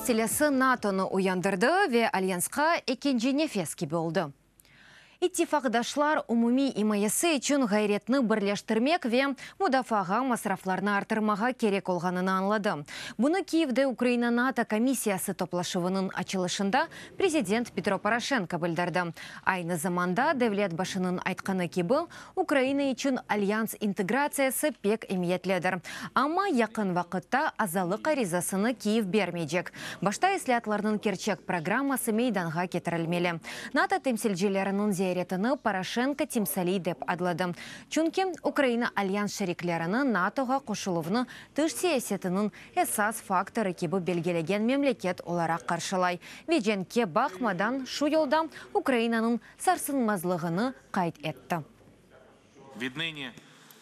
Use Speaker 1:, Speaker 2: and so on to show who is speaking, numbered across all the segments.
Speaker 1: istilâsı NATOnı uyandırdı ve alyansqa ekinci nefes kibi oldı. İttifaqdaşlar umumiy imayesi içün ğayretni birleştirmek ve mudafaağa masraflarnı arttırmağa kerek olğanını añladı. Bunı Kiyevde Ukraina-NATO komissiyası toplaşuvınıñ açılışında prezident Petro Poroşenko bildirdi. Aynı zamanda, devlet başınıñ aytqanı kibi, Ukraina içün Alyans integratsiyası pek emiyetlidir. Amma yaqın vaqıtta azalıq arizasını Kiyev bermeycek. Başta islâatlarnıñ kerçek programması meydanğa ketirilmeli. NATO temsilcileriniñ ziyaretini Poroşenko timsaliy dep adladı. Çünki Ukraina Alyans şeriklerini NATOğa qoşuluvnı tış siyasetiniñ esas faktorı kibi belgilegen memleket olaraq qarşılay ve cenkke baqmadan şu yolda Ukrainanıñ sarsılmazlığını qayd etti.
Speaker 2: Vidnıni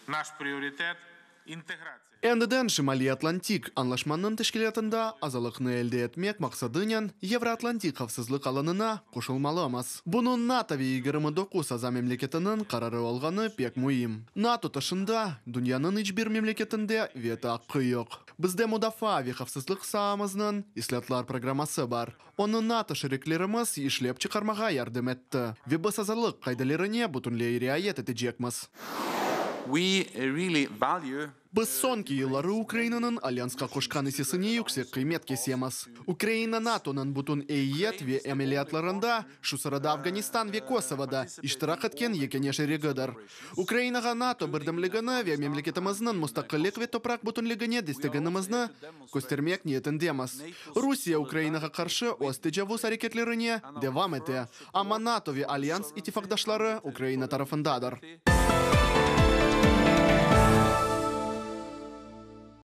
Speaker 2: naş prioritet, integratsiya.
Speaker 3: Endiden Şimaliy Atlantik añlaşmanıñ teşkilâtında azalıqnı elde etmek maqsadınen Yevroatlantik havfsızlıq alanına qoşulmalımız. Bunıñ NATO ve 29 aza memleketiniñ qararı olğanı pek müim. NATO tışında dünyanıñ iç bir memleketinde veto aqqı yoq. Bizde mudafaa ve havfsızlıq saamıznıñ islâtlar programması bar. Onı NATO şeriklerimiz işlep çıqarmağa yardım etti ve biz azalıq qaidelerine bütünley riayet etecekmiz.
Speaker 4: We really value
Speaker 3: Biz soñki yılları Ukrainanıñ Alyansqa qoşqan issesine yüksek qıymet kesemiz. Ukraina NATOnıñ bütün eyyet ve ameliyatlarında, şu sırada Afganistan ve Kosovoda, iştirak etken yekâne şerigidir. Ukrainağa NATO birdemligini ve memleketimizniñ mustaqillik ve topraq bütünligine desteginimizni köstermek niyetindemiz. Rusiye Ukrainağa qarşı öz tecavuz areketlerine devam ete, amma NATO ve Alyans ittifaqdaşları Ukraina tarafındadır.